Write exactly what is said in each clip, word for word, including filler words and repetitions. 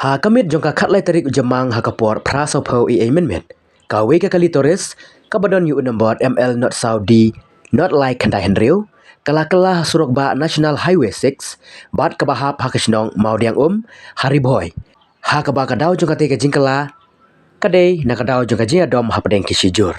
Ha ka miet jong ka khatlai tarik u Jymmang ha ka por phra sawphew A M mynmiet, kawei ka kali tourist kaba don ïa u number M L not saw D not lai khyndai hynriew ka la kylla ha surok bah National Highway six bad kaba hap ha ka shnong Mawdiang Um ha Ri Bhoi, ha kaba ka daw jong katei ka jingkylla ka dei na ka daw jong ka jingïadom hapdeng ki shijur.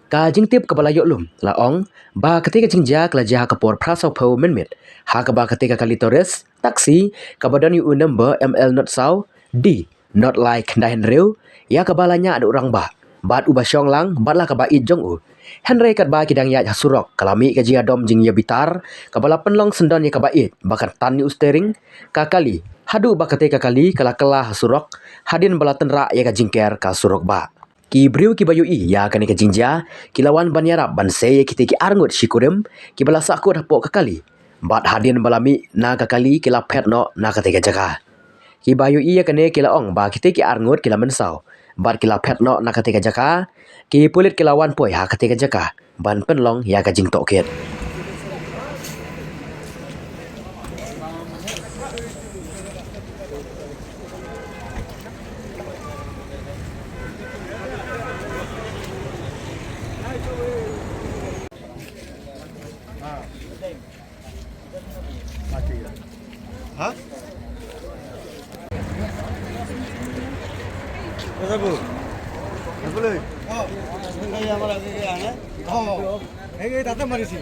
Ka jingtip kaba la ïoh lum la ong ba katei ka jingjia ka la jia ha ka por phra sawphew mynmiet, ha kaba katei ka kali tourist taxi kaba don ïa u number M L not saw D not lai khyndai hynriew, ïa kaba la ñiah da u rangbah bad uba shong lang bad la kaba ïeit jong u. Hynrei katba ki dang ïaid ha surok ka la mih ka jingïadom jingïabitar kaba la pynlong syndon ïa kaba ïeit ba kan tan ïa u steering ka kali, haduh ba katei ka kali ka la kylla ha surok hadien ba la tynrah ïa ka jingker ka surok bah. Ki briew kiba ïohi ïa kane ka jingjia ki la wan ban ïarap ban sei ïa kitei ki arngut shikurim kiba la sahkut hapoh ka kali, bad hadien ba la mih na ka kali ki la phet noh na katei ka jaka. Kiba ïohi ïa kane ki la ong ba kitei ki arngut ki la mynsaw bad ki la phet noh na katei ka jaka. Ki pulit ki la wan poi ha katei ka jaka ban pynlong ïa ka jingtohkit. हाँ? हाँ। এই, এই, তাতে মাৰিছিল।